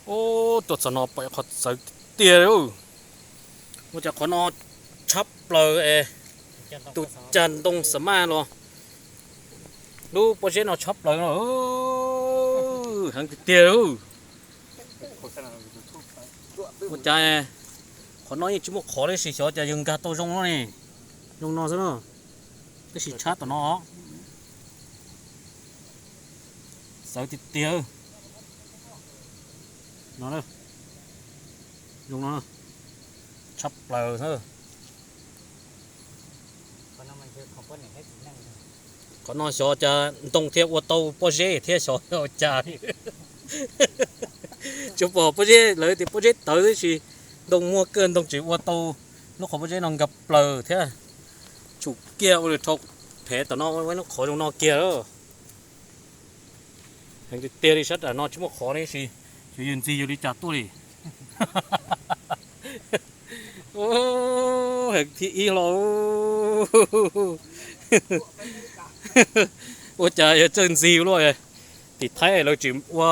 Ub, tuaj txog no pom qhov txawv tiag tiag li. Ua cas qhov no tshab plaws es tus cag ntoo xa maj los lub pob zeb no tshab plaws no heev tiag tiag li. Ua cas qhov no yeej tsis muaj qhov li, tab sis xyov cas yawg nkag tau zoo no ne. Zoo no xwb na, tab sis tshab tom no. Txawv tiag tiag. No, zoo no, tshab plaws xwb. Qhov no xyov cas ntoo thiaj ua tau pob zeb thiab, xyov ua cas. Tsuas pom pob zeb, lawv tias pob zeb tawv tab sis ntoo muaj kawg, ntoo tseem ua tau lub qhov pob zeb no nkag plaws thiab. Tshum kiag ua li rhau rhev tom no ua lub qhov zoo no kiag lawm. Heev tiag tiag li, sab nram no tsis muaj qhov li, tab sis xyov yawg ntxig yawg li cas tuaj li. Heev thib ib hlo. Ua cas yog txawj ntxig luaj. Tim Thaib lawv tseem ua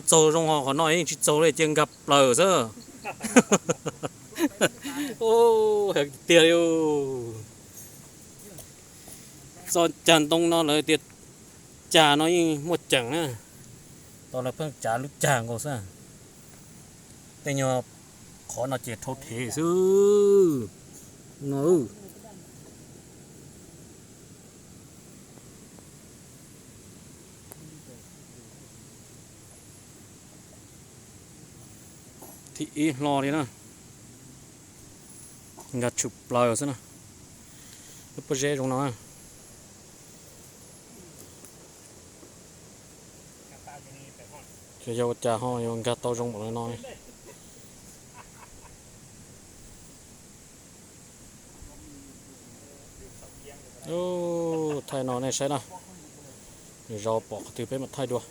txaug zoo, ho qhov no yeej tsis txaug li, cia nkag plaws xwb. Heev tiag li. Txoj cag ntoo no lawv tias cag no yeej muaj ceem na. Tau lawv pheej tsav lub cag nkaus xwb. Tej nyuag qhov no ces rhau rhev xwb no. Thib ib hlo li na. Nkag tshum plaws xwb na. Lub pob zeb zoo no. Ces yog ua cas ho yuav nkag tau zoo npaum li no. Thaij no nej saib na, nws zaus pom qhov twg peb mam thaij dua.